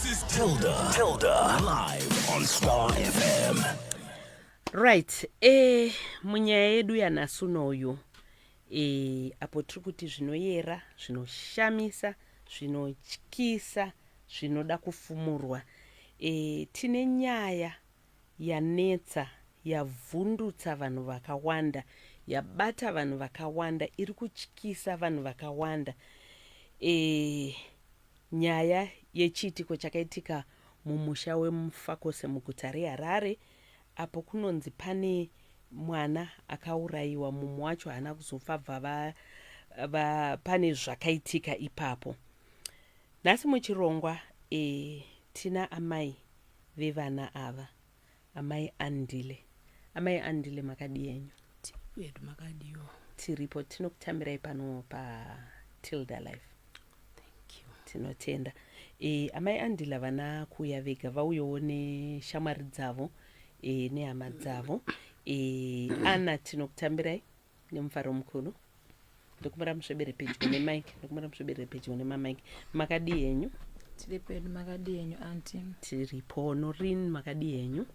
This is Tilda. Tilda. Live on Star FM. Right, munyaya yedu yanhasi unoyu, apo tiri kuti zvinoyera, zvinoshamisa, zvinotyisa, zvinoda kufumurwa, tine nyaya yanetsa, yavhundutsa vanhu vakawanda, yabata vanhu vakawanda, iri kutyisa vanhu vakawanda, nyaya yechiitiko chakaitika mumusha weMufakose muguta reHarare, apo kunonzi pane mwana akaurayiwa, mumwe wacho haana kuzofa bva pane zvakaitika ipapo. Nhasi muchirongwa tina amai vevana ava, Amai Andile. Amai Andile, makadii henyu? Tiripo, makadiwo? Tiripo, tinokutambirai pano paTilda Life. Thank you. Tinotenda. Amai Andile havana kuuya vega, vauyawo neshamwari dzavo nehama dzavo. Ana, tinokutambirai nemufaro mukuru. Ndokumbira muswedere pedyo nemike, ndokumbira muswedere pedyo nemamike. Makadii henyu? Tiri pedu, makadii henyu, auntie? Tiripo. Norin, makadii henyu?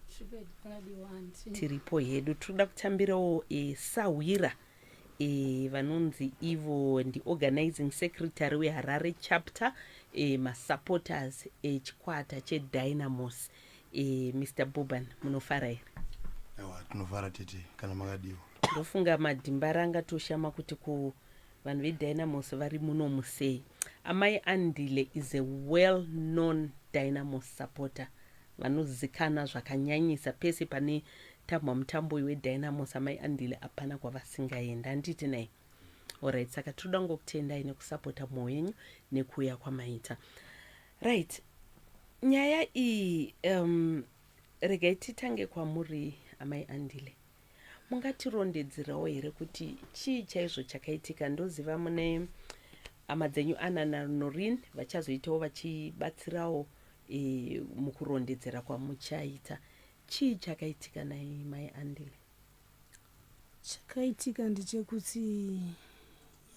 Tiripo hedu. Tinoda kutambirawo sahwira vanonzi ivo ndiorganizing secretary weHarare chapter, masupporters echikwata cheDynamos, Mr Boban. Munofara here? Aiwa, tinofara tete, kana makadiwa? Ndofunga madhimbara angatoshama kuti ku vanhu veDynamos vari munomu sei. Amai Andile is a well known Dynamos supporter, vanozikana zvakanyanyisa. Pese pane tambwa mutambo uyu weDynamos, Amai Andile hapana kwavasingaenda, handiti nai? Alright, saka tinoda ngokutendai nekusapota mwoyo yenyu nekuuya kwamaita. Right, nyaya iyi, regai titange kwamuri, Amai Andile. Mungatirondedzerawo here kuti chii chaizvo chakaitika? Ndoziva mune hama dzenyu Ana naNorin vachazoitawo vachibatsirawo mukurondedzera kwamuchaita. Chii chakaitika nai, Mai Andile? Chakaitika ndechekuti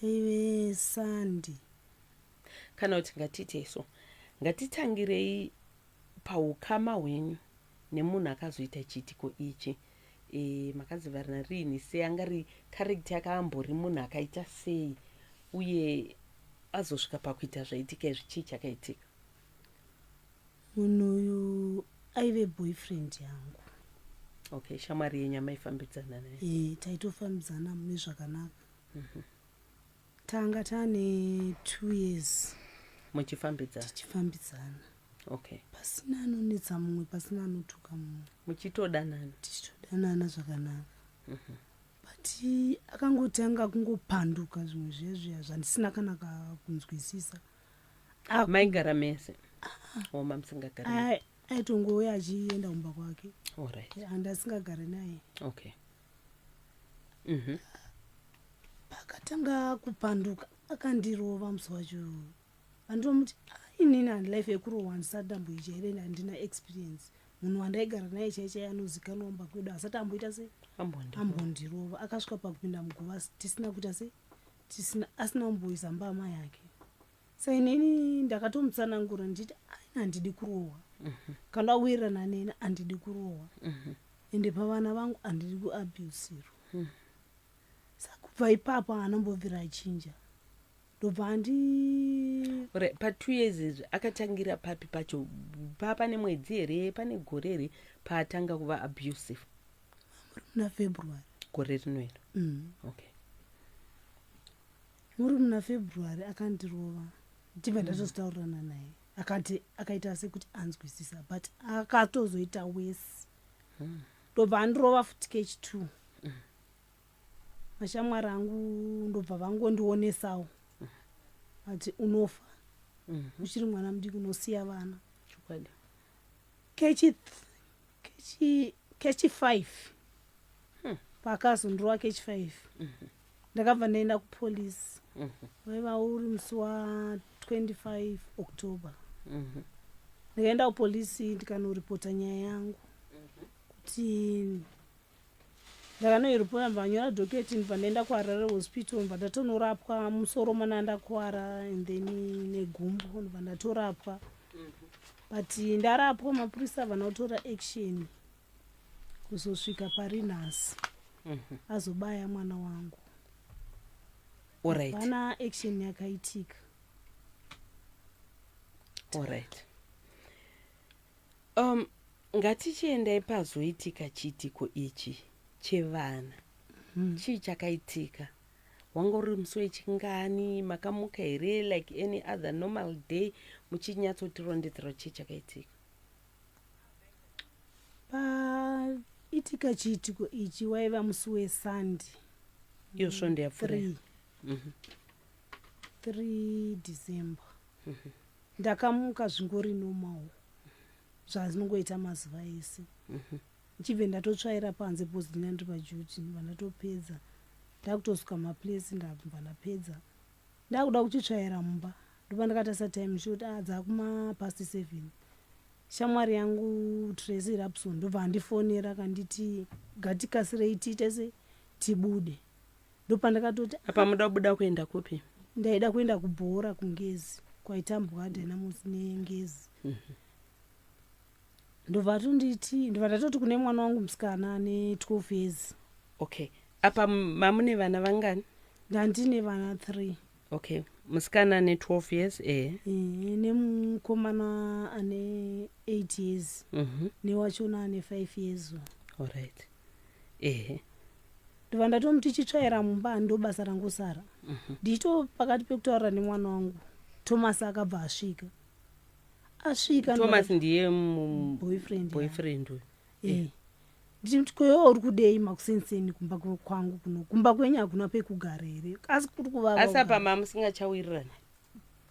yaive Sunday. Kana kuti ngatiitei so, ngatitangirei paukama hwenyu nemunhu akazoita chiitiko ichi. Makazivana riini? Sei angari character yake? Ambori munhu akaita sei, uye azosvika pakuita zvaitika izvi? Chii chakaitika? Munhu uyu aive boyfriend yangu. Okay, shamwari yenyu amaifambidzana naye? E, taitofambidzana mune zvakanaka. Tanga taane 2 years muchifambidzana. Tichifambidzana. Pasina anonetsa mumwe, pasina anotuka mumwe. Muchitodanana. Tichitodanana zvakanaka, but akangotanga kungopanduka zvimwe zviya zviya zvandisina kana kunzwisisa. Maigara mese oma musingagari? Aitongouya achienda kumba kwake. And asingagari naye. Pakatanga kupanduka, akandirova musi wacho. Andinomuti, "Inini handi life yekurohwa handisati ndamboita here, handina experience." Munhu wandaigara naye chai chai, anozikanwa mumba kwedu, asati amboita sei? Ambondi Ambondirova. Akasvika pakupinda muguva tisina kuita sei, tisina, asina kumboisa mbama yake. Sa inini ndakatomutsanangura ndichiti, "Aina, handidi kurohwa. Kana wawirirana neni, handidi kurohwa, ende pavana vangu handidi kuabhusirwa." Saka kubva ipapo haana mbobvira achinja, ndobva andi Alright, pa2 years izvi akatangira papi pacho? Pane mwedzi here, pane gore here paatanga kuva abusive? Muri muna February. Gore rino iro? Mm. Muri muna February akandirova, ndibva ndatozotaurirana naye, akati akaita sekuti anzwisisa, but akatozoita wese. Ndobva andirova futi kechi two. Mashamwari angu ndobva vangondionesawo, ati, "Unofa uchiri mwana mudiki, unosiya vana." Kechi five, paakazondirova kechi five, ndakabva ndaenda kupolisi. Waiva uri musi wa25 October. Ndikaenda kupolisi, ndikanoripota nyaya yangu kuti ndakanoiripota. Ndibva docket, ndibva ndaenda kuHarare Hospital, ndibva ndatonorapwa musoro mana ndakuwara and then negumbo, ndibva ndatorapwa. But ndarapwa, mapurisa havana kutora action kuzosvika pari nhasi azobaya mwana wangu. Pana action yakaitika. Alright, ngatichiendai pazoitika chiitiko ichi chevana. Chii chakaitika? Wanga uri musi wechingani? Makamuka here like any other normal day? Muchinyatsotirondedzera chii chakaitika. Paitika chiitiko ichi waiva musi weSunday. Iyo svondo yapfuura. 3 3 December. Ndakamuka zvingori normal, zvazinongoita mazuva ese. Ndichibve ndatotsvaira panze because ndinga ndiri paduty. Ndibva ndatopedza, ndakutosuka maplates, ndabva ndapedza, ndakuda kuchitsvaira mumba. Ndopa ndakatarisa time shoti, a dzakuma past 7. Shamwari yangu Tracy Rapson ndobva andifonera akanditi, "Ngatikasirei tiite se tibude." Ndopandakatoti Apa muda kubuda kuenda kupi? Ndaida kuenda kubhora kuNgezi kwaitambwa Dynamos neNgezi. Ndobva tonditi, ndobva ndatoti kune mwana wangu musikana ane 12 years. Okay, apa mamune vana vangani? Ndandine vana 3. Okay, musikana ane 12 years, ehe. Nemukomana ane 8 years, newachona ane 5 years. Alright, ehe. Ndobva ndatomuti, "Chitsvaira mumba, ndo basa rangosara." Ndichito pakati pekutaura nemwana wangu, Thomas akabva asvika. Asvika, Thomas ndiye boyfriend. Boyfriend uyu. Ndichiti, "Koiwe uri kudei makusenseni kumba kwangu kuno? Kumba kwenyu hakuna pekugara here? Asi kuri kuvava Asi apa kugara." mamusingachawirirani?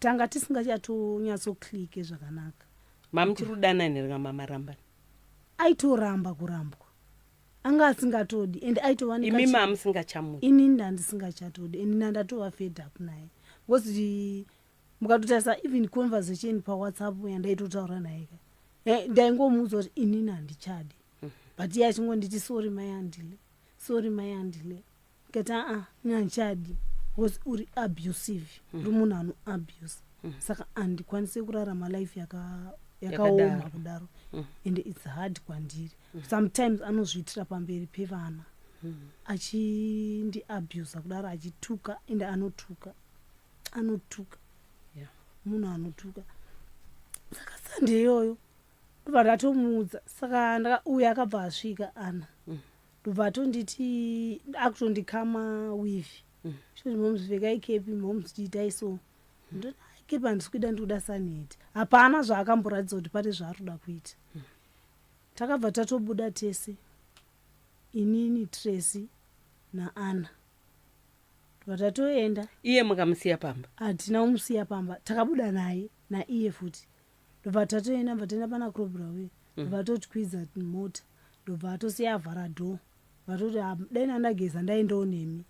Tanga tisingachatonyatsoklike zvakanaka. Mamuchiri kudanana here kana mamarambana? Aitoramba kurambwa, anga asingatodi and aitova Imi mamusingachamudi? Inini ndandisingachatodi and nandatova fed up naye because mukatotarisa even conversation paWhatsApp yandaitotaura naye ka, ndaingomuudza kuti inini handichadi, but iye achingonditi, "Sorry mai Andile, sorry mai Andile." Ndikati, "Aa, ini handichadi because uri abusive, uri munhu anoabuse, saka handikwanisi kurarama life yakaoma Yakadaro. kudaro and it's hard kwandiri." Sometimes anozviitira pamberi pevana, achindiabusa kudaro, achituka, ende anotuka, anotuka. Munhu anotuka. Saka Sunday iyoyo ndobva ndatomuudza. Saka uyo akabva asvika ana, ndobva atonditi, akutondikama weave, choti, "Moms, pfekai cap, moms, chiitai so." Ndoti, "Cap handisi kuida, ndikuda sunhat." Hapana zvaakamboratidza kuti pane zvaari kuda kuita. Takabva tatobuda tese, inini, Tracy naAnna, ndobva tatoenda. Iye mukamusiya pamba? Hatina kumusiya pamba, takabuda naye, naiye futi. Ndobva tatoenda, bva taenda pana Crobraway, ndobva totikwidza mota, ndobva atosiya avhara door. Vatoti, "Ah, dai nandageza ndaendawo nemi."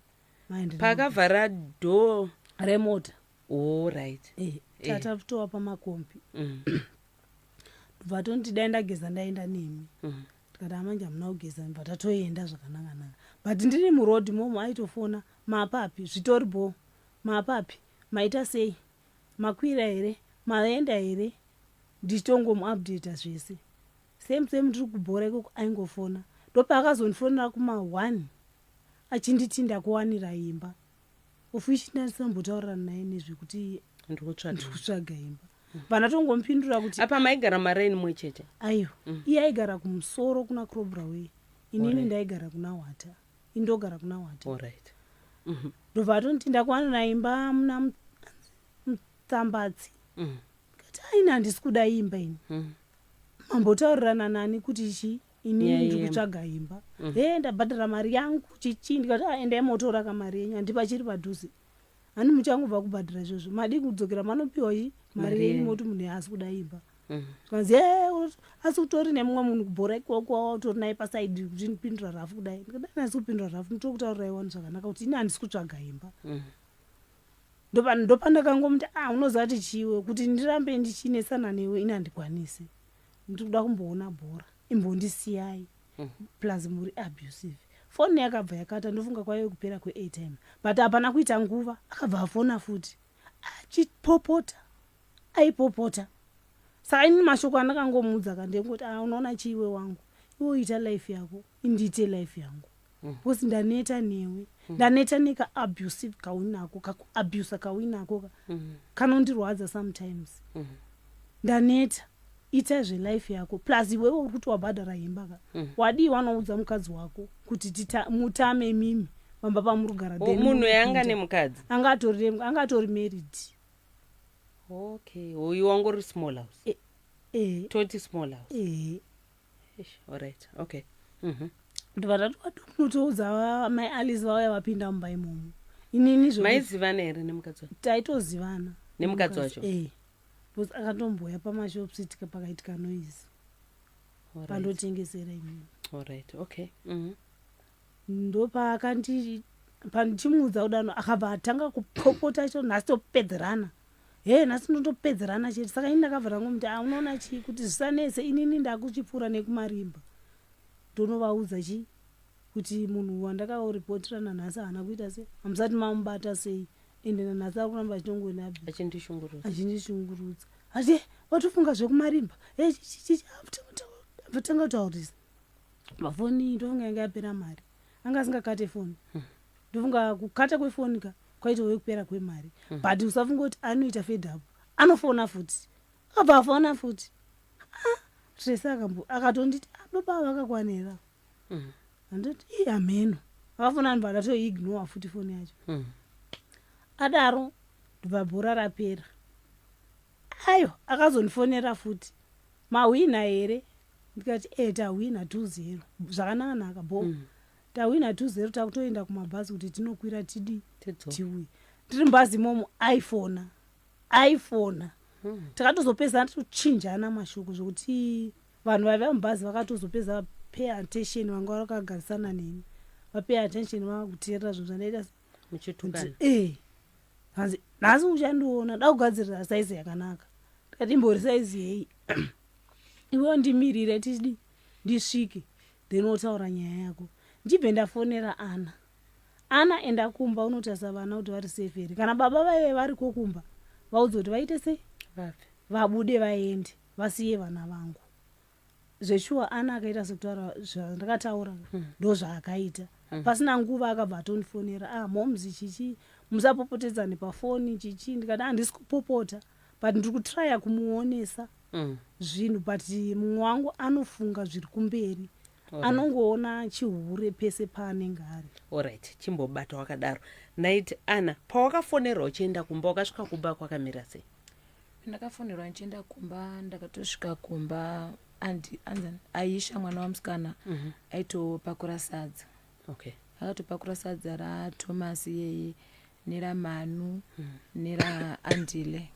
Maendera. Paakavhara door remota. Alright. Tatova pamakombi. Ndobva tonditi, "Dai ndageza ndaenda nemi." Tikati, "Amanje hamuna kugeza." Ndobva tatoenda zvakanaka-naka, but ndiri murodhi momo aitofona, "Mapapi? Zvitori bo? Mapapi? Maita sei? Makwira here? Maenda here?" Ndichitongomuupdata zvese. Same same, ndiri kubhora ikoko aingofona. Ndopaakazondifonera kuma1 achinditi, "Ndakuwanira imba," of which ndandisambotaurirana naye nezvekuti ndikutsvaga. Ndikutsvaga imba. Vanatongomupindura kuti Apa maigara maraini mumwe chete? Aiwa, iye aigara kumusoro kuna Crobraway, inini ndaigara kuna Wata, indogara kuna Wata. Alright. Ndobva atonditi, "Ndakuwanira imba muna Mutsambatsi." Kati, "Aini handisi kuda imba ini." "Mambotaurirana nani kuti chi inini Nyaya ndiri yemba. kutsvaga imba?" "He, ndabhadhara mari yangu chichi." Ndikati, "Ah, endai motora kamari yenyu, handipachiri padhuze. Hani muchangobva kubhadhara izvozvo, madi kudzokera manopiwa chi mari Mari yenyu." yenyu. Moti munhu haasi kuda imba. Zvikanzi, "E, asi utori nemumwe munhu kubhora ikoko, utori naye paside uchindipindura rough kudai." Ndikadai, "Handisi kupindura rough, nditokutaurirai wani zvakanaka kuti ini handisi kutsvaga imba." Ndopandakangomuti, "A, unoziva kuti chiwe kuti ndirambe ndichinesana newe ini handikwanisi. Ndiri kuda kumboona bhora, imbondisiyai, plus muri abusive." Foni yakabva yakata. Ndofunga kwaive kupera kweairtime, but hapana kuita nguva akabva afona futi achipopota. Aipopota. Saka ini mashoko andakangomuudza ka ndekungoti ah, unoona chiiwe wangu, iwe uita life yako, indiite life yangu. Because ndaneta newe. Ndaneta neka abusive kauinako, kakuabusa kauinako ka. Kanondirwadza sometimes. Ndaneta. Ita zvelife yako. Plus iwewe uri kuti wabhadhara imba ka. Wadii wanoudza mukadzi wako kuti tita, mutame imimi pamba pamuri kugara. Then munhu yanga nemukadzi. Anga atori anga atori married. Okay, uyu wangori small house. Eh, eh. Toti small house. Eh. Eish, all right. Okay. Mhm. Ndobva ndati wadikunotoudza mai Alice vauya vapinda mumba imomo. Inini zvo Maizivana here nemukadzi wacho? Taitozivana. Nemukadzi wacho? Eh. Because akatomboya pamashops tika pakaitika noise. All right. Pandotengesera inini. All right. Okay. Mhm. Ndopaakandi pandichimuudza kudano akabva atanga kupopota cho nhasi topedzerana. He nhasi ndotopedzerana chete. Saka ini ndakabva ndangomuti ah unoona chii kuti zvisanetse inini ndakuchipfuura nekumarimba. Ndonovaudza chii kuti munhu wandakaoripotera nanhasi haana kuita sei hamusati mamubata sei ende nanhasi ari kuramba achitongoenda achindishungurudza achindishungurudza ati watofunga zvekumarimba vatanga kutaurisa pafoni ndofunga yanga yapera mari anga asingakate foni ndofunga kukata kwefoni ka kwaitove kupera kwemari but usafunga kuti anoita fed up anofona futi akabva afona futi ah, Tracy akambo akatonditi ah, baba vakakwanira andoti ii hameno akafona anobva ndatoignore futi foni yacho adaro ndobva bhora rapera ayo akazondifonera futi mahwina here ndikati e tahwina 2-0 zvakanaka naka bo tahwina 2-0 takutoenda kumabhazi kuti tinokwira tidi tiuye ndiri mubhazi imomo aifona aifona takatozopedza tochinjana mashoko zvokuti vanhu vaiva mubhazi vakatozopedza pay attention vanga vakagarisana neni vapay attention vakuteerera zvinhu zvandaita muchitukana e hanzi nhasi uchandiona da kugadzirira saizi yakanaka ndikati imbori saizi yei iwewo ndimirire tidi ndisvike then wotaura nyaya yako ndibve ndafonera ana ana enda kumba unotarisa vana kuti vari safe here kana baba vaive variko kumba vaudze kuti vaite sei vabude vaende vasiye vana vangu zveshuwa ana akaita sekutaura zvandakataura ndo zvaakaita pasina nguva akabva atondifonera ah moms chichi musapopotedzane pafoni chichi ndikati handisi kupopota but ndiri kutraya kumuonesa zvinhu but mumwe wangu anofunga zviri kumberi anongoona chihure pese paanenge ari alright chimbobata wakadaro night ana pawakafonerwa uchienda kumba wakasvika kumba kwakamira sei ndakafonerwa ndichienda kumba ndakatosvika kumba andi anzani aisha mwana wamusikana aitopakura sadza okay akatopakura sadza rathomas iyeye neramanu neraandile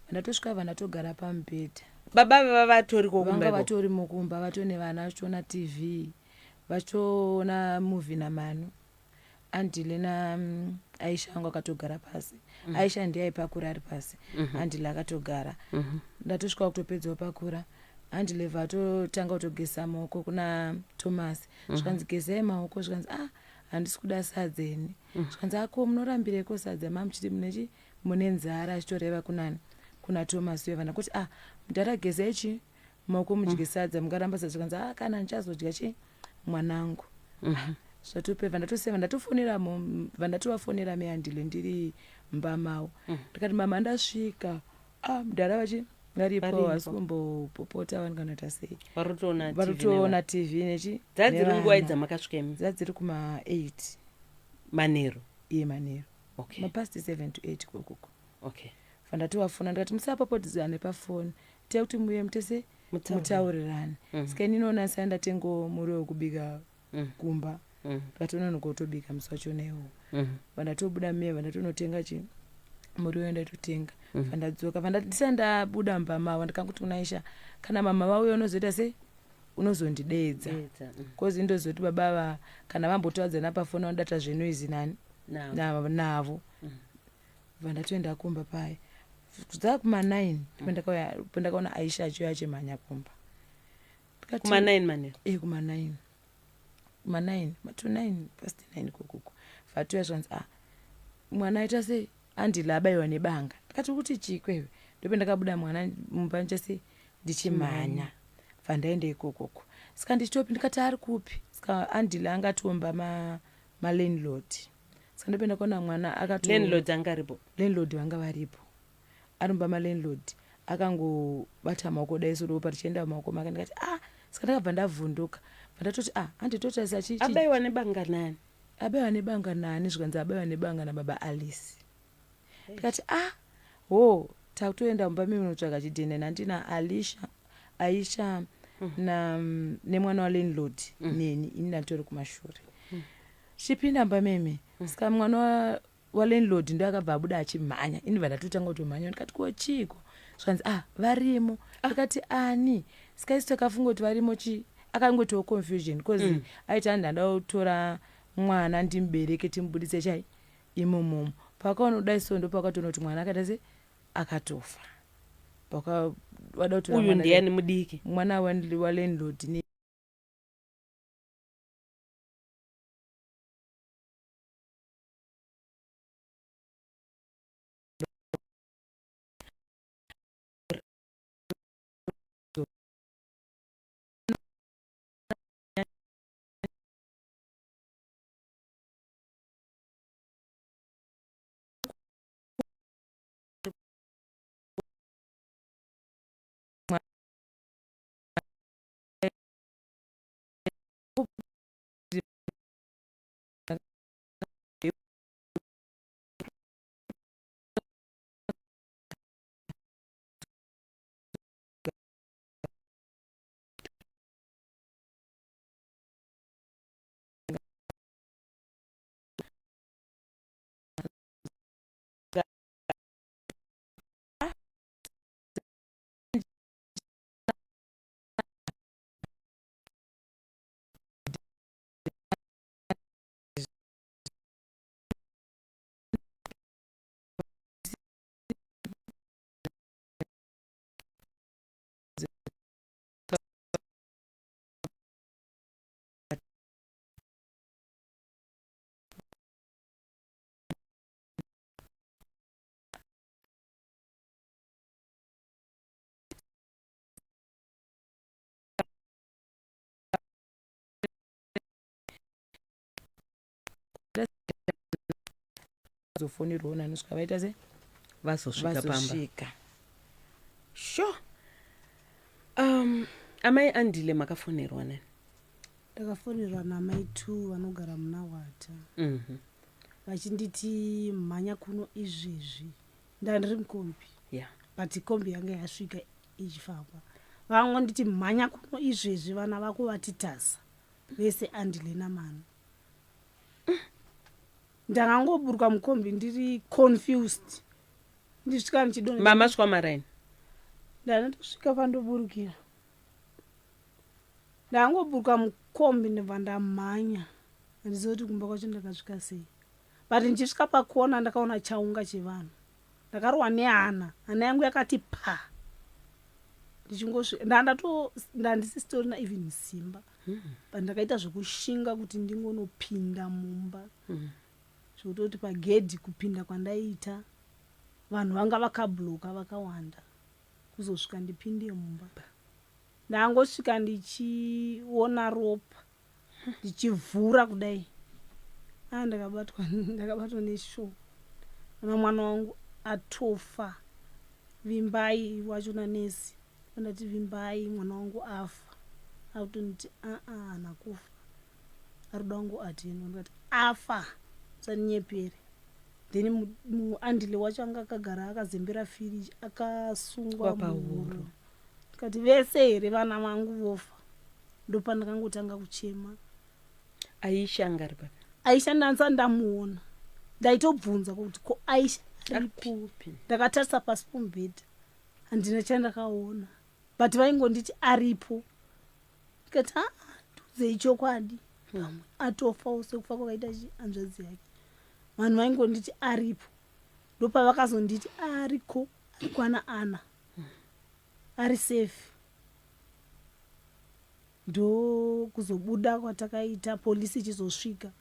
vandatosvika vandatogara pamubhedha baba vava vatoriko kumba vanga ikoko? vatori mukumba vatone vana vachitoona tv vachitoona movie namanu andile na aisha vangu akatogara pasi aisha ndiye aipakura ari pasi andile akatogara ndatosvika kutopedzawo pakura andile vatotanga kutogeza maoko kuna thomas zvikanzi gezai maoko zvikanzi ah handisi kuda sadza ini zvikanzi ako munorambireko sadza mamuchiti munechi mune nzara achitoreva kunani kuna thomas uye vana kuti ah mudhara gezai chi maoko mudye sadza mungaramba sadza zvikanzi ah kana ndichazodya chi mwanangu zvatopeva ndatoseva ndatofonera vandatovafonera meandile ndiri mumba mavo ndikati mama ndasvika ah mudhara vachi varipo Varipo. hasi kumbopopota vanhu kana kuita sei vari kutoona TV varikutoona tv nechi dzadziri nguva nevana. idzamakasvika imi dzadziri kuma 8 manheru iye manheru okay mapast 7 to 8 kokoko okay vandatovafonera ndikati musapopotedzane pafoni itai kuti muye mutese Mutaurirane. mutaurirane saka ininoona sai ndatengawo muriwo wekubika kumba ndikatononoka kutobika musi wachona iwowo vandatobuda miye vandatonotenga chi muriwo ndatotenga vandadzoka ndisati ndabuda mumba mavo ndikanguti kunaisha kana mama vauya unozoita sei unozondideedza Deedza, kozi ndozoti baba va kana vambotaudzana pafoni vanodata zvenoizi nani Navo. navo vandatoenda kumba paya dzakuma9 pandakaona aisha achiuya achimhanya kumba Ndikati- kuma 9 manheru eh kuma9 kuma9 ma9 past 9 kokoko vatuya zvanzi ah mwana aita sei andile abayiwa nebanga ndikati kuti chikwewe ndope ndakabuda mwana mumba ndichase Ndichimhanya bva ndaenda ikokoko. Saka ndichitopi ndikati ari kupi? Saka Andile angatomba malandlord. Saka ndopenda kuona mwana akato Landlord anga aripo? Landlord vanga varipo. Anomba malandlord akangobata maoko dai soropa richienda mumaoko make. Ndikati ah, saka ndakabva ndavhunduka, bva ndatoti ah, handitotarisa chi Abayiwa nebanga nani? Abayiwa nebanga nani? Zvikanzi abayiwa nebanga nababa Alice. Ndikati ah, ho, takutoenda mumba minotsvaga chidhende nandina Alisha, Aisha na nemwana walandlord neni. Ini ndatori kumashure. Chipinda mumba meme, saka mwana walandlord ndo akabva abuda achimhanya. Ini bva ndatotanga kutomhanya. Ndikati ko chiiko? Zvikanzi ah, varimo. Ndikati ani? Saka isu takafunga kuti varimo chi akangotiwo confusion because aiti andi ndada kutora mwana ndimubereke, timubudise chai imomomo. Pakaona kudai so ndo pakatoona kuti mwana akaita se akatofa. Paka wada kutora Uyu mwana ndiani mudiki? Mwana walandlord ne zofonirwawo nani svika vaita se Vazosvika pamba. Vazosvika. Sure. Amai Andile, makafonerwa nani? Ndakafonerwa namai two vanogara muna Wata vachinditi mhanya kuno izvezvi. Ndandiri mukombi but kombi yanga yasvika ichifamba. Vangonditi mhanya kuno izvezvi, vana vako vatitasa vese, Andile namana. Ndakangoburuka mukombi ndiri confused, ndisvika ndichidonha. Mama svika maraini? Ndanatosvika pandoburukira, ndangoburuka mukombi ndobva ndamhanya. Handizivi kuti kumba kwacho ndakasvika sei, but ndichisvika pakona ndakaona chaunga chevanhu. Ndakarohwa nehana, hana yangu yakati pa ndichingosvika. Ndandato ndandisisitorina even simba, but ndakaita zvekushinga kuti ndingonopinda mumba, zvekutoti pagedhi kupinda kwandaiita vanhu vanga vakabloka vakawanda. Kuzosvika ndipinde mumba, ndangosvika ndichiona ropa, ndichivhura kudai, a ndakabatwa neshow ona mwana wangu atofa. Vimbai wacho nanesi andati, "Vimbai, mwana wangu afa." Akutonditi aa, haana kufa, arikuda wangu atendwa. Ndikati afa, usaninyepere. Then muandile wacho anga akagara akazembera firiji akasungwa Pahuro. Muhuro. Ndikati vese here vana vangu vofa? Ndopandakangotanga kuchema. Aisha anga ari papi? Aisha ndanza ndamuona. Ndaitobvunza kuti ko Aisha aripi? Kupi? Ndakatarisa pasi pomubhedha, handina chandakaona, but vaingonditi aripo. Ndikati aa, ndiudzei chokwadi, pamwe atofawo sekufa kwakaita hanzvadzi yake. Vanhu vaingonditi aripo. Ndopavakazonditi ariko, ari kwana Ana, ari safe. Ndokuzobuda kwatakaita, polisi ichizosvika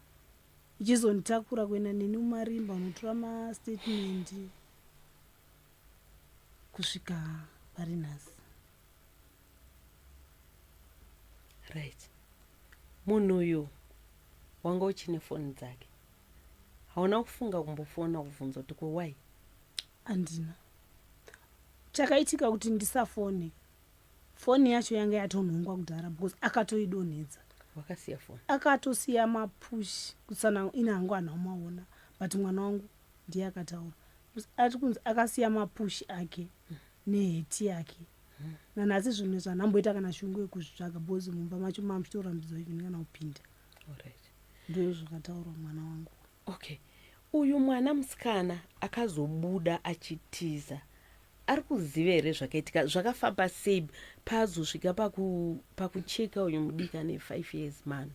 ichizonditakura kuenda neni mumarimba unotora mastatement kusvika pari nhasi. Right, munhu uyu wanga uchine foni dzake, hauna kufunga kumbofona kubvunza kuti ko why? Handina. Chakaitika kuti ndisafone, foni yacho yanga yatonhongwa kudhara because akatoidonhedza. Wakasiya foni? Akatosiya mapush kutsana ini hangu hanhu amaona, but mwana wangu ndiye akataura. Ati kunzi akasiya mapush ake neheti yake. Nanhasi zvinhu izvi handamboita kana shungu yekuzvitsvaga because mumba macho mamuchitorambidzwa even kana kupinda. Alright. Ndo zvakataurwa mwana wangu. Okay, uyu mwana musikana akazobuda achitiza ari kuziva here zvakaitika? Zvakafamba sei paazosvika pakucheka uyu mudiki ane 5 years? Mano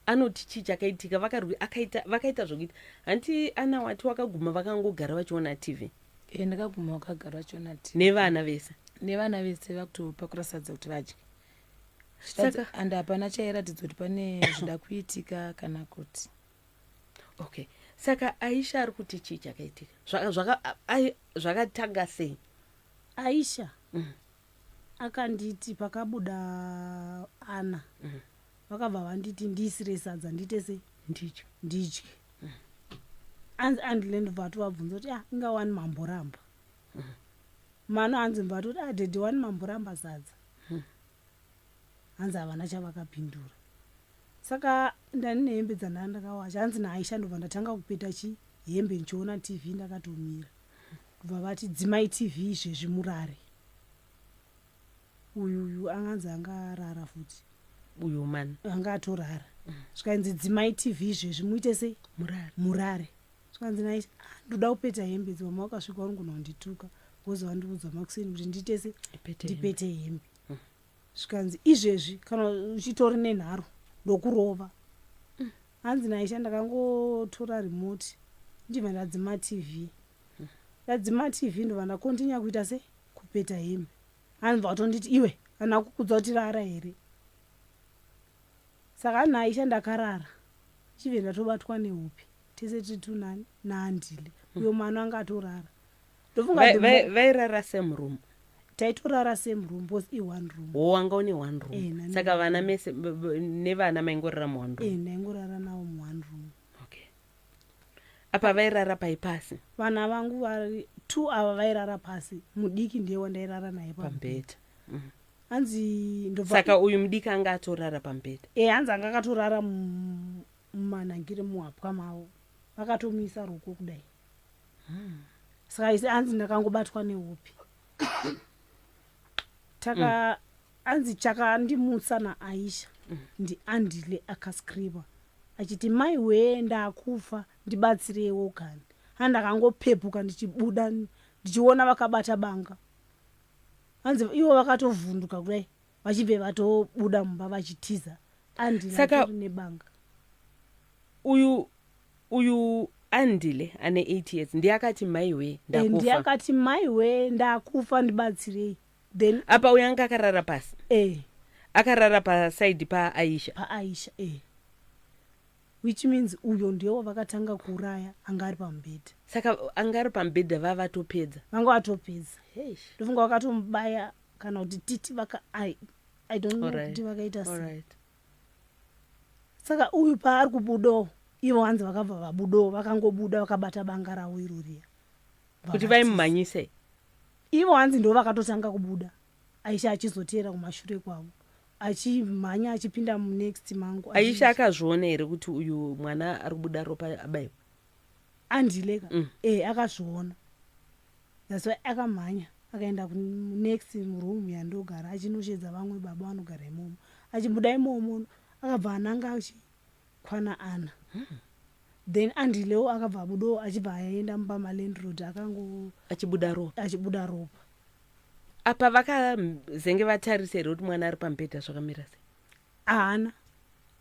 anoti chii chakaitika? Akaita, vakaita zvokuita hanti ana wati wakaguma vakangogara vachiona TV? E, ndakaguma wakagara vachiona TV. Nevana vese? Nevana vese, vakutopakura sadza kuti vadye. And hapana chairatidza kuti pane zvida kuitika kana kuti. Okay, saka Aisha ari kuti chii chakaitika? Zvakatanga sei? Aisha akanditi pakabuda ana vakabva vanditi ndiisire sadza ndiite sei? Ndicho. Ndidye. Anzi Andile ndobva atovabvunza kuti, ah, inga wani mamboramba mano. Hanzi mbva atoti, ah, daddy, wani mamboramba sadza. Hanzi havana chavakapindura. Saka ndani nehembe dzandaa ndakawacha, hanzi naAisha ndobva ndatanga kupeta chi hembe ndichiona TV ndakatomira. Ndobva vati, dzimai TV izvezvi murare. Uyuyu anganzi angarara futi. Uyu mani? Anga atorara. Zvikanzi, dzimai TV izvezvi muite sei? Murare. Murare. Zvikanzi naIsha, ah, ndoda kupeta hembe idzi, mama wakasvika vanogona kundituka because vandiudza makuseni kuti ndiite sei? Ndipete hembe. Ndipete hembe. Zvikanzi, izvezvi kana uchitori nenharo ndokurova. Hanzi naIsha ndakangotora remote ndibva ndadzima TV. Ndadzima TV ndobva ndakontinya kuita sei? Kupeta hembe. Hanzi vatonditi, iwe hana kukudza kuti rara here? Saka naIsha ndakarara chibve ndatobatwa nehope tese tiri tunani naAndile. Uyo mwana anga atorara, ndofunga. Vairara same room? Taitorara same room because i-one room. Wo wanga une one room? Eh, Saka vana mese nevana maingorara muone room? E, ndaingorara navo muone room. Okay, apa vairara pai? Pasi? Vana vangu vari two ava vairara pasi, mudiki ndiye wandairara naye pamubhedha. Hanzi ndobva Saka uyu mudiki anga atorara pamubhedha? E, hanzi anga akatorara mumanhangire muhapwa mavo, vakatomuisa ruoko kudai. Saka ise hanzi ndakangobatwa nehope taka. Hanzi chakandimutsa naAisha ndiAndile akascreama achiti, mai wee, ndakufa, ndibatsireiwo kani. Hanzi ndakangopepuka ndichibuda ndichiona vakabata banga. Hanzi ivo vakatovhunduka kudai vachibve vatobuda mumba vachitiza, Andile atori nebanga. Uyu Andile ane 8 years ndiye akati, mai wee, Eh, ndiye ndakufa? Akati, mai wee, ndakufa, ndibatsirei. Then Apa uyu anga akarara pasi? E. Akarara pasaidi paAisha? PaAisha, e, which means uyo ndiye wavakatanga kuuraya, anga ari pamubhedha. Saka anga ari pamubhedha vavatopedza? Vanga vatopedza. Heish. Ndofunga vakatomubaya kana kuti titi vaka I don't know kuti vakaita sei. Saka uyu paari kubudawo, ivo hanzi vakabva vabudawo, vakangobuda vakabata banga ravo iro riya. Kuti vaimumhanyise? Ivo hanzi ndo vakatotanga kubuda, Aisha achizoteera kumashure kwavo achimhanya achipinda munext mangu. Aisha akazviona here kuti uyu mwana ari kubuda ropa abayiwa? Andileka. E, akazviona. That's why akamhanya akaenda kunext room yandogara achinoshedza vamwe baba vanogara imomo. Achibuda imomo akabva ananga achikwana ana. Then Andilewo akabva abudawo achibva aenda mumba malandlord akango Achibuda ropa? Achibuda ropa. Apa vakazenge vatarisa here kuti mwana ari pamubhedha zvakamira sei? Haana.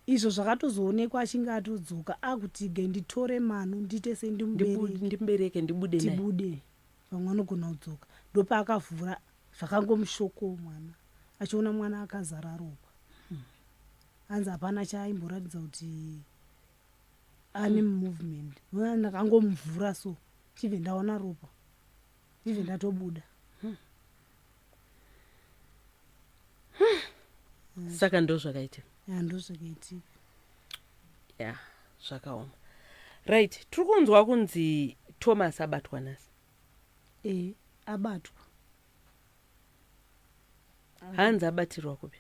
Izvo zvakatozoonekwa achinge atodzoka akuti, ge nditore mano ndiite sei, ndimubereke. Ndimubereke ndibude naye. Tibude, vamwe vanogona kudzoka. Ndopaakavhura zvakangomushoko mwana achiona mwana akazara ropa. Hanzi hapana chaaimboratidza kuti ane movement. Ona, ndakangomuvhura so chibve ndaona ropa, chibve ndatobuda. Saka ndo zvakaitika. Ya, ndo zvakaitika. Ya, zvakaoma. Right, tiri kunzwa kunzi Thomas abatwa nhasi. E, abatwa. Hanzi abatirwa kupi?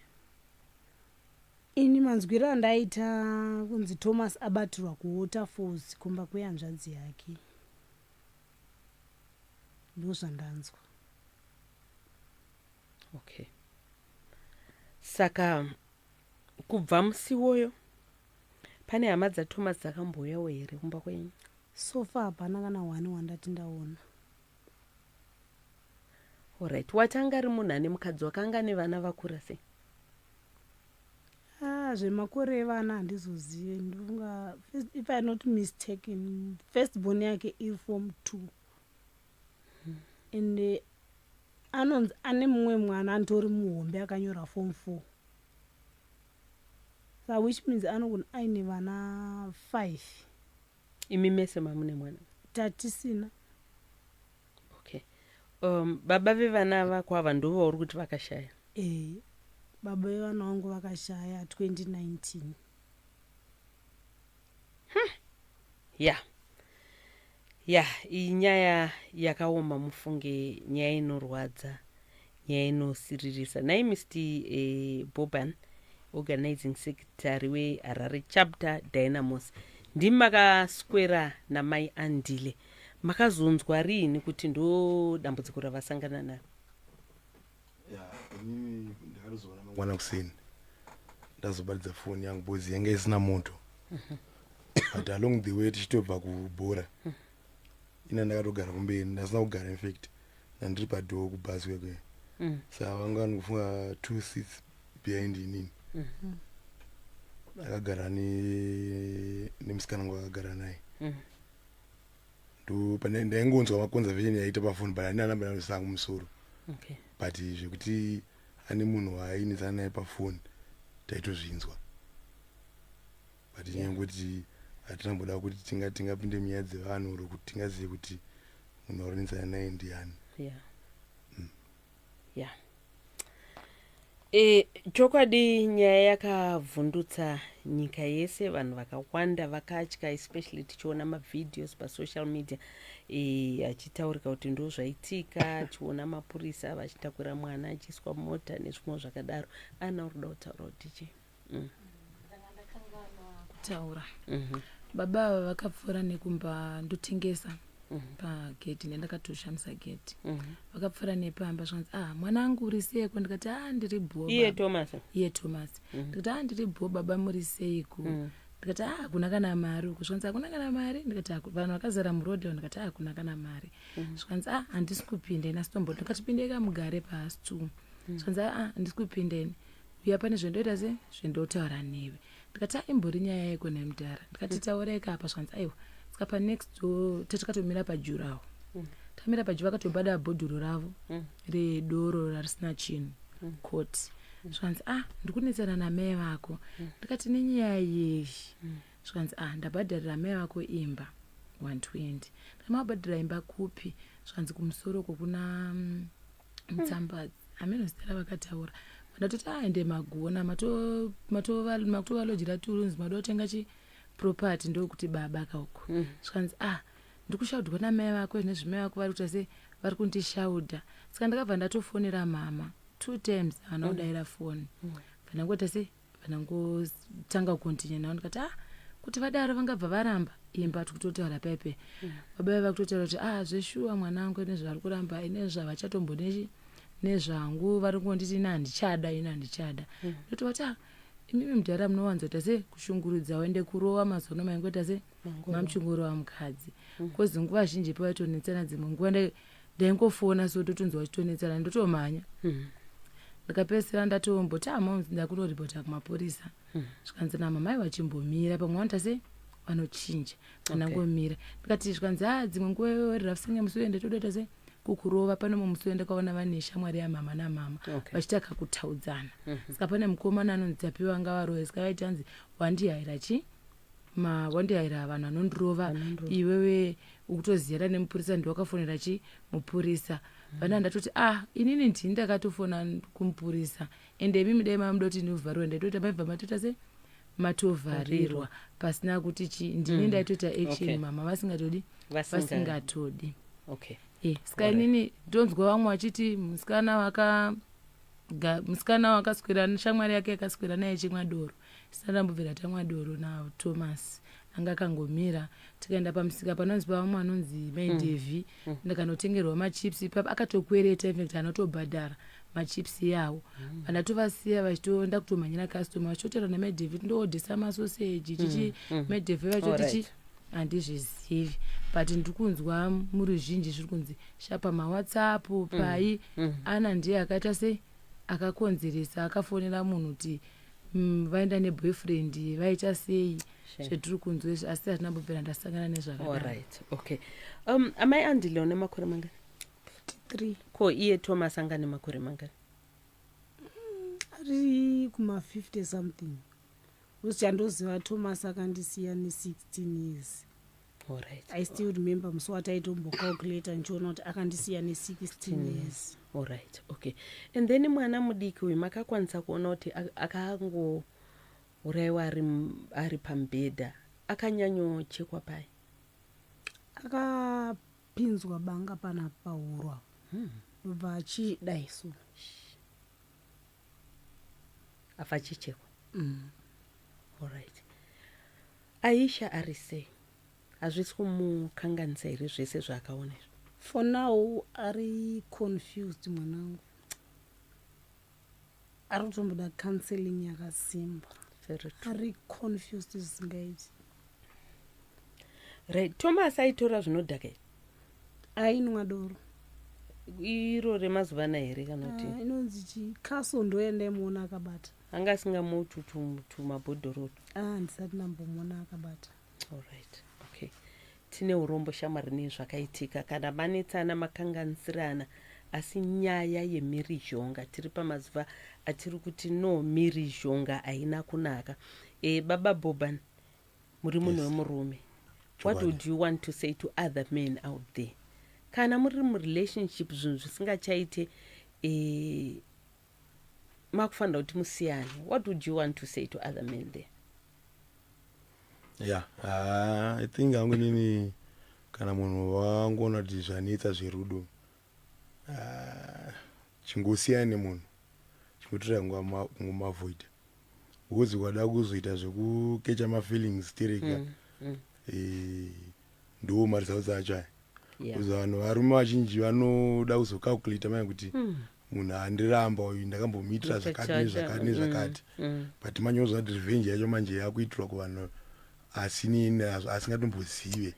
Ini manzwiro andaita kunzi Thomas abatirwa kuWaterfalls, kumba kwehanzvadzi yake, ndo zvandanzwa. Okay, saka kubva musi iwoyo pane hama dzaThomas dzakambouyawo here kumba kwenyu? So far hapana kana one wandati ndaona. Alright, watanga ari munhu ane mukadzi wakanga ane vana vakura sei? Ah, zvemakore evana handizozive. Ndofunga if I not mistaken, first born yake iri form 2 and anonzi ane mumwe mwana anditori muhombe akanyora form 4, sa which means anogona aine vana 5. Imi mese mamune mwana? Tatisina. Okay, baba vevana vako ava ndova uri kuti vakashaya? E, baba vevana vangu vakashaya 2019. Ya, iyi nyaya yakaoma mufunge, nyaya inorwadza, nyaya inosiririsa. Nhai Mr Boban, organizing secretary weHarare chapter Dynamos, ndimi makaswera namai Andile. Makazonzwa riini kuti ndo dambudziko ravasangana naro? Ya, inini ndakatozoona mangwana kuseni ndazobatidza foni yangu because yanga isina moto, but along the way tichitobva kubhora ina ndakatogara kumberi, ndasina kugara, infact nandiri padoor kubhasi kwekwe. Saka vanga vanikufunga two seats behind inini, akagara nemusikana wangu akagara naye. Ndo pane ndaingonzwa maconversation yaita pafoni, but handina namba yanosangu musoro. But zvekuti ane munhu waainetsana naye pafoni taitozvinzwa, but inyaya yekuti hatinamboda kuti tingapinde munyaya dzevanhu or kuti tingazive kuti munhu warinetsana naye ndiani. Ya, chokwadi nyaya yakavhundutsa nyika yese. Vanhu vakawanda vakatya, especially tichiona mavideos pasocial media achitaurika kuti ndo zvaitika, tichiona mapurisa vachitakura mwana achiiswa mota nezvimwe zvakadaro. Ana, uri kuda kutaura kuti chii? Kutaura. Baba ava vakapfuura nekumba, ndotengesa pagedhi, nendakatoshamisa gedhi. Vakapfuura nepamba, zvanzi, "Ah, mwana angu, uri seiko?" Ndikati, "Ah, ndiri bho." Iye baba." Thomas? Iye Thomas. Ndikati, "Ah, ndiri bho baba, muri seiko?" Ndikati, "Ah, hakuna kana mari uku." Zvanzi, "Hakuna kana mari?" Ndikati, "Vanhu vakazara murodhi." Ndikati, "Ah, hakuna kana mari." Zvikanzi, "Ah, handisi kupinda ini." Asitomboti. Ndikati, "Pindei kamugare pastool." Zvikanzi, "Aa, handisi kupinda ini, uya pane zvendoita se zvendotaura newe." Ndikati, "A, imbori nyaya yeko nemudhara?" Ndikati, "Taureka apa." Zvikanzi, "Aiwa." Saka panext door tatakatomira pajuraho, tamira pajura, vakatobada bhodhoro ravo redoro rarisina chinhu koti. Zvikanzi, "Ah, ndikunetsana namai vako." Ndikati, "Nenyaya yeyi?" Zvikanzi, "Ah, ndabhadharira mai vako imba 120." Ndikati, "Mabhadharira imba kupi?" Zvikanzi, "Kumusoro uko kuna Mutsambadzi." Hameno zita ravakataura. Ndatoti, "Aende magona matovalojera turunzi, mada kutenga chi property." Ndokuti, "Baba kauko." Zvikanzi, "Ah, ndikushaudwa namai vako nezvimai vako, vari kuita sei, vari kundishaudha." Saka ndakabva ndatofonera mama two times, havana kudayira foni. Vandangoita sei, vanangotanga kucontinue navo. Ndikati, "Ah, kuti vadaro vangabva varamba imba tikutotaura paipe?" Baba vaiva kutotaura kuti, "Ah, zveshuwa mwana wangu, nezvavari kuramba, nezvavachatombonei nezvangu, vari kungonditi ina handichada, ina handichada." Ndotovati, "Ah, imimi mudhara munowanzoita sei kushungurudza, uende kurova mazuva ano, maingoita sei mamuchingorova mukadzi?" Cause nguva zhinji pavaitonetsana, dzimwe nguva ndaingofona so totonzwa vachitonetsana, ndotomhanya. Ndikapedzisira ndatomboti, "Amo, ndakunoripota kumapurisa." Zvikanzi namamai, vachimbomira, pamwe vanoita sei, vanochinja. Ndangomira. Ndikati, zvikanzi, "A, dzimwe nguva rafusinge musi uyo ndatodoita sei kukurova pane mumwe musi uyo ndakaona vane shamwari yamama namama vachiita kakutaudzana. Saka pane mukomana anonzi Tapiwa anga varove, saka vaiti hanzi, 'Wandihayira chi ma wandihayira vanhu vanondirova iwewe, ukutoziyana nemupurisa, ndiwakafonera chi mupurisa.'" Vana ndatoti ah, inini ndini ndakatofona kumupurisa, ende imimi dai mamuda kuti ndivharirwe, ndaitoita maibva matoita se matovharirwa pasina kuti chi ndini ndaitoita action. Mama vasingatodi. Vasingatodi. Saka inini ndonzwa vamwe vachiti musikana waka musikana wakaswera, shamwari yake yakaswera naye chimwa doro. Sina ndambobvira tamwa doro naThomas, anga akangomira. Tikaenda pamusika panonzi pavamwe anonzi Maidevi, ndikanotengerwa machips ipapo. Akatokwereta, infact anotobhadhara machips iyawo. Vandatovasiya vachitoenda kutomhanyira customer, vachitotaura naMaidevi, tindoodhesa masoseji chichi. Maidevi vachitoti chi handizvizivi, but ndiri kunzwa muruzhinji zviri kunzi shapa maWhatsApp pai ana ndiye akaita sei, akakonzeresa, akafonera munhu kuti vaenda neboyfriend, vaita sei. Shame. Zvetiri kunzwa izvi, asi hatina mbobvira ndasangana nezvakadaro. Alright, okay. Amai Andile, une makore mangani? 3. Ko iye Thomas anga nemakore mangani? Ari kuma-50 something. Chandoziva, Thomas akandisiya ne16 years. I still remember musi wataitombocalculata ndichiona kuti akandisiya ne16 years. Alright, okay. And then mwana mudiki uyu makakwanisa kuona kuti akangourayiwa ari pamubhedha, akanyanyochekwa pai? Akapinzwa banga pana pahuro apo, ndobva achidai so. Afa achichekwa. Alright. Aisha ari sei? Hazvisi kumukanganisa here zvese zvaakaona izvi? For now ari confused mwanangu, ari kutomboda counseling yakasimba. Very true. Ari confused zvisingaiti. Right. Thomas aitora zvinodhaka here? Ainwa doro. Iro remazuva ana here kana kuti? Ah, inonzi chikaso, ndoyandaimuona akabata. Anga asingamuti tumabhodhoro? Ah, ndisati ndambomuona akabata. Alright, okay. Tine urombo shamwari nezvakaitika. Kana manetsana, makanganisirana, asi nyaya yemhirizhonga, tiri pamazuva atiri kuti no, mhirizhonga haina kunaka. Baba Boban, muri munhu wemurume. What would you want to say to other men out there? Kana muri murelationship, zvinhu zvisingachaite, makufanira kuti musiyane, what would you want to say to other men there? Yeah, I think hangu inini, kana munhu wangoona kuti zvanetsa zverudo, chingosiyana nemunhu, chingotora kungomuavoida, because ukada kuzoita zvekukecha mafeelings tereka, ndo maresults acho aya. Because vanhu varume vazhinji vanoda kuzocalculata manje kuti munhu andiramba uyu ndakambomuitira zvakati nezvakati nezvakati, but manje unoziva kuti revenge yacho manje yakuitirwa kuvanhu asini, asingatombozive.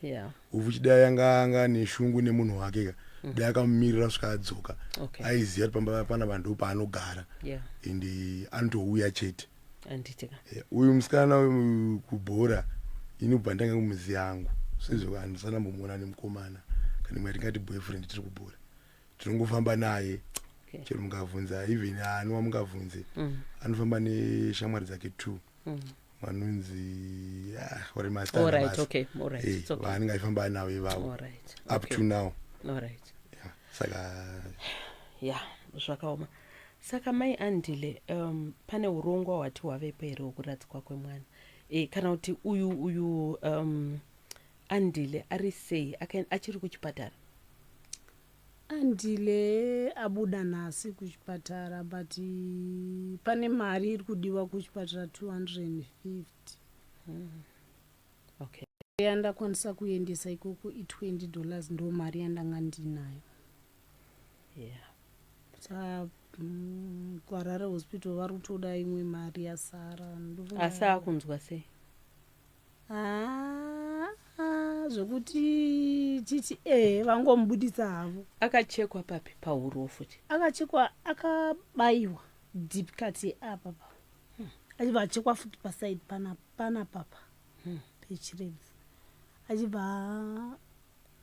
Ufu chidai anga anga neshungu nemunhu wake ka, dai akamumirira kusvika adzoka. Aiziva kuti pamba pana vanhu ndo paanogara and anotouya chete. Anditika. Uyu musikana uyu kubhora, ini kubva ndanga kumuziva hangu sezvo handisana mbomuona nemukomana kana imwe yatingati boyfriend. Tiri kubhora, tinongofamba naye. Chero mungabvunza, even ani wamungabvunze, anofamba neshamwari dzake two, vanonzi ori Alright, okay. Alright. It's okay. Vaanenge achifamba navo ivavo up to now. Yeah, saka Yeah, zvakaoma. Saka mai Andile, pane urongwa hwati hwavepo here hwekuradzikwa kwemwana, kana kuti uyu Andile ari sei? Achiri kuchipatara? Andile abuda nhasi kuchipatara, but pane mari iri kudiwa kuchipatara, 250. Yandakwanisa kuendesa ikoko i$20, ndo mari yandanga ndinayo. Sa kuHarare Hospital vari kutoda imwe mari yasara. Asi akunzwa sei? Ah, ah, zvokuti titi vangomubudisa havo. Akachekwa papi? Pahuro futi? Akachekwa, akabayiwa deep cut yeapa pa, achibva achekwa futi paside pana panapapa pechirebvu, achibva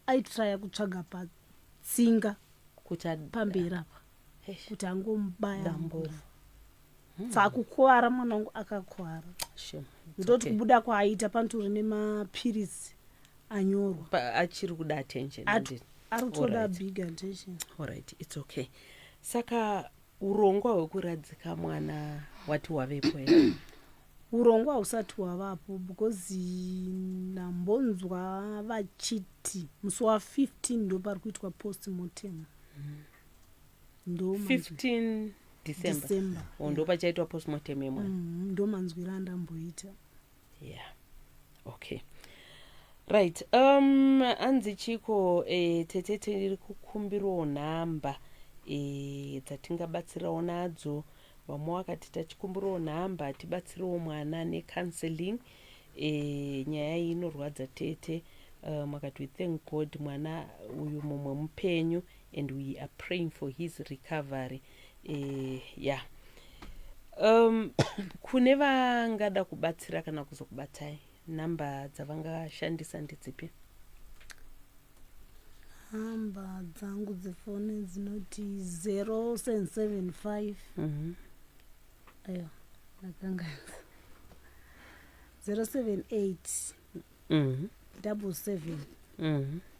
aitraya kutsvaga patsinga kuti pamberi apa Eish, kuti angomubaya. Dambovu. Saka kukuvara, mwana wangu akakuvara. Shame. It's Ndoti kubuda kwaaita panotori nemapiritsi anyorwa. Achiri kuda attention. Handiti? Ari kutoda Alright. big attention. Alright, it's okay. Saka urongwa hwekuradzika mwana wati hwavepo here? Urongwa husati hwavapo because ndambonzwa vachiti musi wa15 ndo pari kuitwa postmortem, ndo 15 December. December. Oh, ndo pachaitwa postmortem yemwana. Ndo manzwiro andamboita. Yeah, okay, right. Anzi chiko, tete, tiri kukumbirawo nhamba dzatingabatsirawo nadzo. Vamwe vakati tachikumbirawo nhamba tibatsirewo mwana necounseling. Nyaya iyi inorwadza, tete. Makati we thank God mwana uyu mumwe mupenyu and we are praying for his recovery. Yeah, kune vangada kubatsira kana kuzokubatai, nhamba dzavangashandisa ndedzipi? Nhamba dzangu dzefoni dzinoti 0775, aiwa, ndakanganisa, 078 77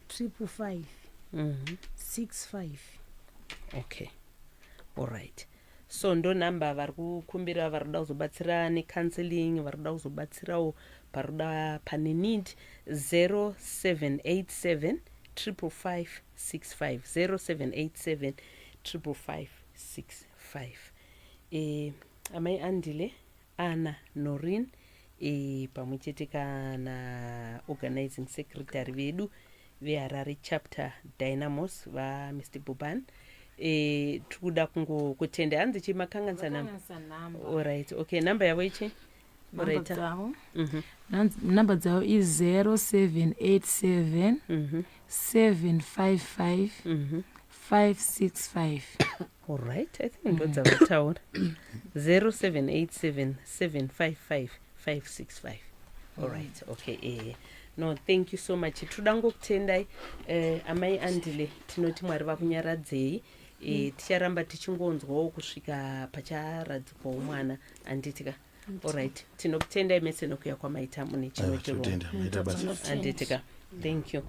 555 65. Okay, alright, so ndo nhamba vari kukumbira vari kuda kuzobatsira necounseling, vari kuda kuzobatsirawo paruda pane need: 0787 555 65, 0787 555 65. Amai Andile, ana Norin, pamwe chete kana organizing secretary vedu veHarare Chapter Dynamos, vaMr Buban, tiri kuda kungokutenda. Hanzi chi, makanganisa namba? Alright, okay, namba yavo ichi? Namba Alright. dzavo. Namba dzavo i-0787 755 565. Alright, I think ndo dzavataura, 0787 755 565. Alright, okay. No, thank you so much. Toda ngokutendai, amai Andile. Tinoti Mwari vakunyaradzei. Ticharamba tichingonzwawo kusvika pacharadzikwawo mwana, handitika? Alright, tinokutendai mese nokuya kwamaita mune chino Aiwa, chirongwa. tinotenda, maita basa. Handitika? Thank you.